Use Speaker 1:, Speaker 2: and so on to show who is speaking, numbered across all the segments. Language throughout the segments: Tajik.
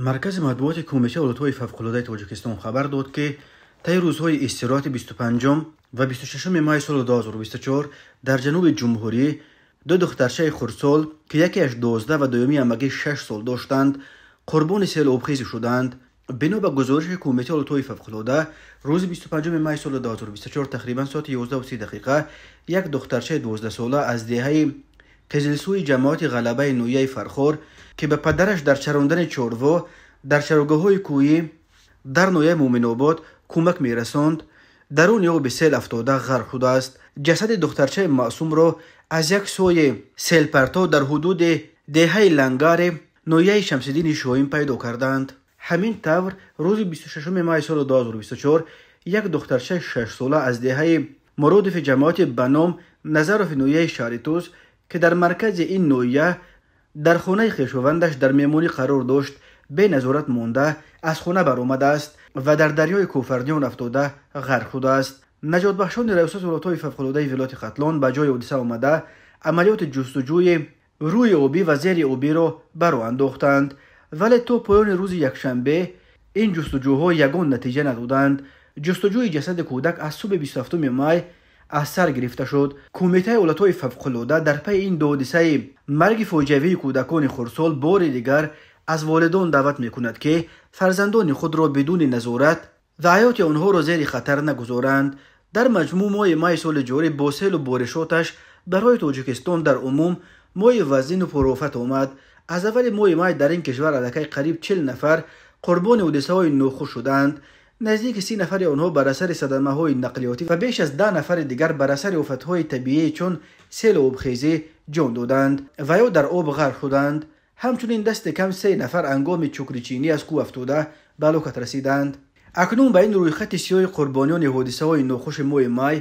Speaker 1: Маркази матбуоти Кумитаи ҳолатҳои фавқулодаи Тоҷикистон хабар дод, ки таи рӯзҳои истироҳати 25 ва 26 май соли 2024 дар ҷануби ҷумҳурӣ ду духтарчаи хурдсол, ки якеаш 12 ва дуюми ҳамагӣ 6 сол доштанд, қурбони селу обхезӣ шуданд. Бино ба гузориши Кумитаи ҳолатҳои фавқулода, рӯзи 25 май соли 2024 тақрибан соати 11:30 як духтарчаи 12сола аз деҳаи Қизилсӯи ҷамоати Ғалабаи ноҳияи Фархор, ки ба падараш дар чарондани чорво дар чарогоҳҳои кӯҳӣ дар ноҳияи Муъминобод кӯмак мерасонд, даруни оби сел афтода ғарқ шудааст. Ҷасади духтарчаи маъсумро аз як сӯи селпарто дар ҳудуди деҳаи Лангаре ноҳияи Шамсиддини Шоҳин пайдо карданд. Ҳамин тавр, рӯзи 26 май соли 2024 як духтарчаи 6сола аз деҳаи Муродови ҷамоати ба ном Назарови ноҳияи Шаҳритӯз, ки дар маркази ин ноҳия дар хонаи хешовандаш дар меҳмонӣ қарор дошт, беназорат монда аз хона баромадааст ва дар дарёи Кофарниён афтода ғарқ шудааст. Наҷотбахшони Раёсати ҳолатҳои фавқулодаи вилояти Хатлон ба ҷои ҳодиса омада, амалиёти ҷустуҷӯи рӯи обӣ ва зери обиро ба роҳ андохтанд, вале то поёни рӯзи якшанбе ин ҷустуҷӯҳо ягон натиҷа надоданд. Ҷустуҷӯи ҷасади кӯдак аз субҳи 27 май аз сар гирифта шуд. Кумитаи ҳолатҳои фавқулода дар пайи ин ду ҳодисаи марги фоҷиавии кӯдакони хурдсол бори дигар аз волидон даъват мекунад, ки фарзандони худро бидуни назорат ва ҳаёти онҳоро зери хатар нагузоранд. Дар маҷмӯъ, моҳи май соли ҷорӣ бо селу боришоташ барои Тоҷикистон дар умум моҳи вазнину пурофат омад. Аз аввали моҳи май дар ин кишвар аллакай қариб 40 нафар қурбони ҳодисаҳои нохуш шуданд. Наздики 30 нафари онҳо бар асари садамаҳои нақлиётӣ ва беш аз 10 нафари дигар бар асари офатҳои табиӣ чун селу обхезӣ ҷон доданд ва ё дар об ғарқ шуданд. Ҳамчунин дасти кам 3 нафар ҳангоми чукричинӣ аз кӯҳ афтода ба ҳалокат расиданд. Акнун ба ин рӯйхати сиёҳи қурбониёни ҳодисаҳои нохуши моҳи май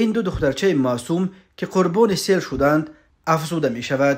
Speaker 1: ин ду духтарчаи маъсум, ки қурбони сел шуданд, афзуда мешавад.